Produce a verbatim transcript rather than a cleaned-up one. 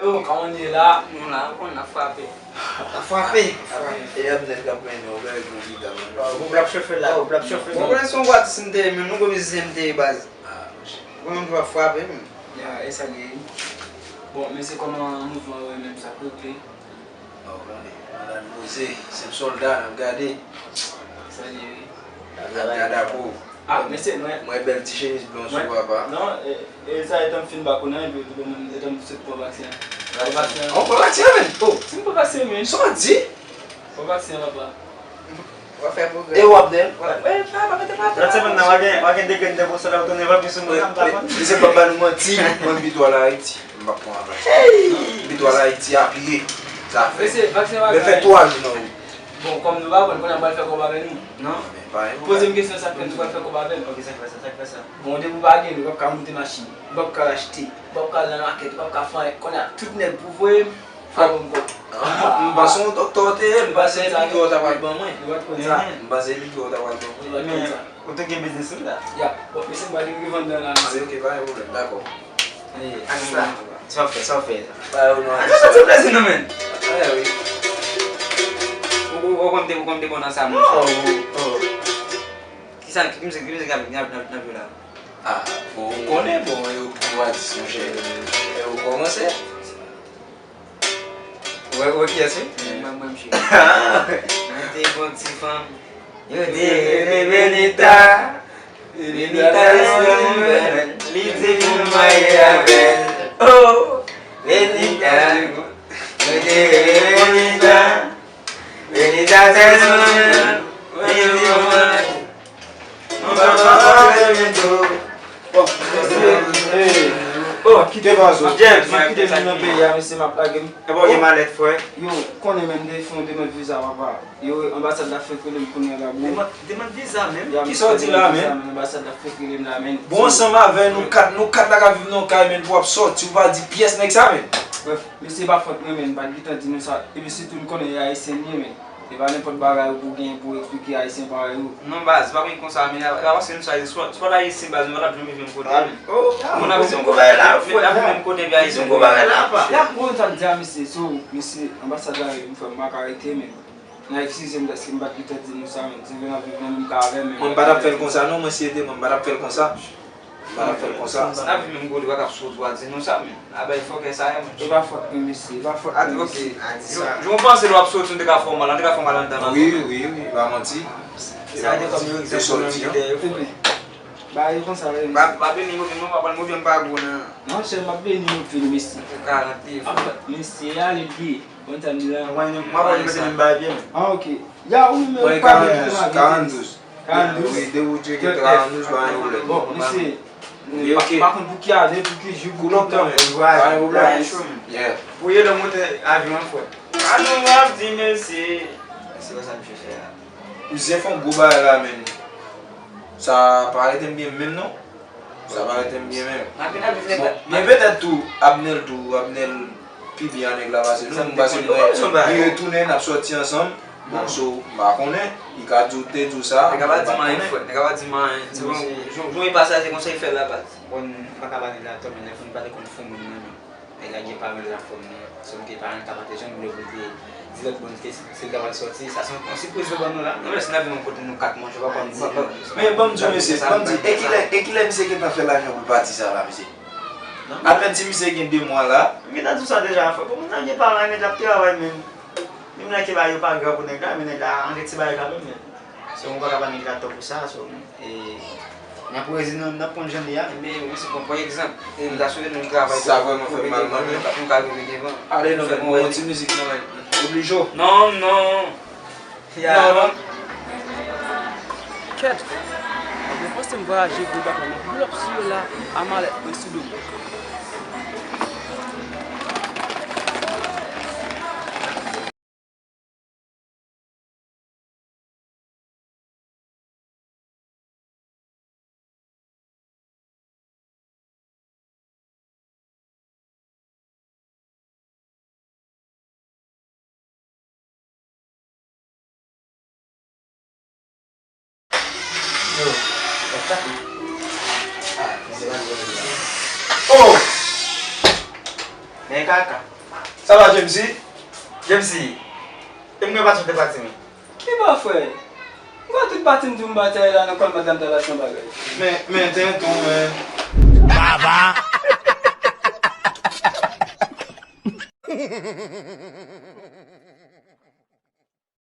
Yo, kòman n ye la? Nou la, ou konn n ap frape. N ap frape. E Abner k ap mennen w, gade gwo gita, man. Gwoup la ap chofe la, gwoup la ap chofe. Mwen konnen se yon gwo atis m te ye, men nou gwo mizisyen m te ye, baz. Mwen menm tou ap frape, men. Ya, e sa l ye. Bon, mesye, kòman mouvman yo menm, sa k regle? Bon, konnen, malad poze, senp sòlda, n ap gade. Sa l ye, wi. N ap gade apre w. Ah, mesye, mwen. Mwen bèl ti chemiz blan sou papa. Non, e, e sa etan m fin bak ou nan, epi ou di bon, etan m sot pran vaksen. Pran vaksen. An pran vaksen, men. Oh, si m pran vaksen, men. Sa w di? Pran vaksen, papa. W ap fè pwogrè. E w ap dèl? Lòt semèn nan, w a gen, w a gen degre de pou sòlda ou tounen vanpi sou mwen, m pa konn. Mesye, pa ba nou manti, mwen pito al Ayiti. M p ap pran vaksen. Pito al Ayiti apiye. Sa fè. Mesye, vaksen pa bay. Men fè twa jou nan wout. Bon, kòm nou pa konn, kounye a m pral fè kòb avè nou. Non? Men pa yon bagay. Poze m kesyon, sa k fè nou pral fè kòb avè l. Ok, sa k fè sa, sa k fè sa. Bon, depi w pa gen, ou p ap ka moute machin, ou p ap ka achte, ou p ap ka al nan makèt, ou p ap ka fè anyen. Kounye a, tout nèg pou voye m. Fò m kò. M panse yon doktè w te ye, m panse e piki w ta pral ban mwen. Yo pa t konn sa. M panse e piki w ta pral ban mwen. Yo pa t konn sa. Ou te gen biznis ou la? Ya. Bon, mesye, m pral rive anndan la, mesye. Ok, pa gen pwoblèm, dakò. Sa w fè, sa w fè. Ba yo non. Sa fè plezi nou, men. Wi. Ou, ou, ou konn te, ou konn te bon nan sa, men. Oh, oh. Kisa, ki mizik, ki mizik n ap, n ap, n ap, n ap jwe la? Ah, bon, ou konnen, bon, e ou ki atis, monchè. E ou kòmanse. Ou wè, ou wè kiyès, wi? Mwen, mwen, mwen, msye. Mwen te gon ti fanm. Yo te rele Benita. Benita te sou mwen. Li di pou m marye avè l. Oh, Benita. Yo te rele Benita. Benita te sou mwen. Li di pou m marye. Bon, mesye, eh, oh, kite m, James, kite m vin nan peyi a, mesye, m ap lage m. Epa w gen malèt, frè? Yo, konnen, men, m te fè yon demann viza, papa. Yo, anbasad la fèk rele m kounye a la, bro. Demann, demann viza menm? Kisa w di la, men? Anbasad la fèk rele m la, men. Bon, ansanm avè nou kat, nou kat la k ap viv nan yon kay, men, pou w ap sòti, ou pa di pyès nèg sa, men. Brèf, mesye, pa fòt mwen, men, m pa t gentan di nou sa. Epi sitou, nou konnen e Ayisyen m ye, men. E pa nenpòt bagay ou pou gen pou eksplike Ayisyen parèy ou. Non, baz, pa gen konsa, men, e pa paske nou sa, se pa, se pa Ayisyen, baz, nou pa t ap janm viv menm kote, men. Oh, moun ap viv menm kote, men, men ap viv menm kote, epi Ayisyen. Ya, m konn sa l di a, mesye, so, mesye, anbasad la, m fè m pa ka rete, men. N a eskize m, dèske m pa t gentan di nou sa, men. Se vre n ap viv nan menm kay avè m, men. Mwen, m pa t ap fè l konsa, non, mwen, si se te mwen, m pa t ap fè l konsa. M pa t ap fè l konsa. Si n ap viv menm kote, ou pa t ap sot, ou pa di nou sa, men. A bay fòkè sa ye, monchè. E pa fòt mwen, mesye. E pa fòt mwen, mesye. Jan w panse lè w ap soti, nou te ka fè w mal, nou te ka fè w mal anndan la. Wi, wi, wi, pa manti. Sa te kòm yon egzanp pou nou kite yo. Ba yo konsa, wi. Pa, pa beni yo vin, non, pa pran yo byen, pa gwo nan. Monchè, m ap beni yo vin, mesye. Ou ka rantre. Mesye, ale byen. Bon, sa m di la. Mwen, mwen, mwen, mwen, mwen, mwen, mwen, mwen, mwen. Ah, ok. Ya, ou menm, ou pa beni pou m ap beni. Karanndouz. Karanndouz. Wi, de ou tcheke karanndouz, pa gen pwoblèm. Bon, mesye, pa, pa konn pou ki ane, pou ki jou, pou ki tan. Kou lontan, men. Pa gen pwoblèm. Yeah. Pou ye lè monte avyon an, frè. A nou ap di mèsi. Se pa sa misye fè a. Misye fè yon gwo bagay la, men. Sa pa rete m byen menm, non. Sa pa rete m byen menm. Bon, men petèt tou, Abnel tou, Abnel pi byen a nèg la pase nou, m pase mwen, li retounen, n ap sòti ansanm. Bon, so, m pa konnen, li ka di w te di w sa, mwen pa t konnen. Nèg la pa di m anyen, frè, nèg la pa di m anyen. Se bon, jan, jan e pasaje konsa, e fè l la, baz. Bon, m pa ka ba nèg la tò, men nèg la pa te konn fon moun nan, men. Nèg la gen paran l nan fon nan. Sòm ke paran l ka pa te janm vle pou l te di lòt bò l te, si l ta pral sòti. Sa se yon, yon sipriz yo ban nou la. Nou resi n ap vin yon kote nou kat manje, pa konn. Men ban m di w, mesye, ban m di, e kilè, e kilè misye gentan fè lajan pou l pati sa la, mesye? Apèn si misye gen de mwa la. M gentan di w sa deja, frè. Bon, moun nan gen paran, nèg la ap travay menm. Menm lè ke bagay yo pa grav pou nèg la, men nèg la antre ti bagay kanmenm, men. So, ou pa ka ba nèg la tò pou sa, so, e, n ap rezi nan, n ap konn jan li a. Men, wi, se bon, pran egzanp. E, m ta swete nou travay pou, pou rive devan, pou nou ka rive devan. Ale, nou fè yon ti mizik, non, men. Oblije w. Non, non. Ya. Non, non. Kèt. Mwen panse m vwayaje gwo bagay nan boulòp sou yo la, a malèt mwen sou do m. Yo, what's up? Ah, se pa bon. Oh! Men kaka. Sa va, James? James, e m gen pati w te pati m. Ki pa frè? M wè tout pati m di w m pati a la nan kòl madanm Dallas nan bagay. Men, men, tenten, men. Baba!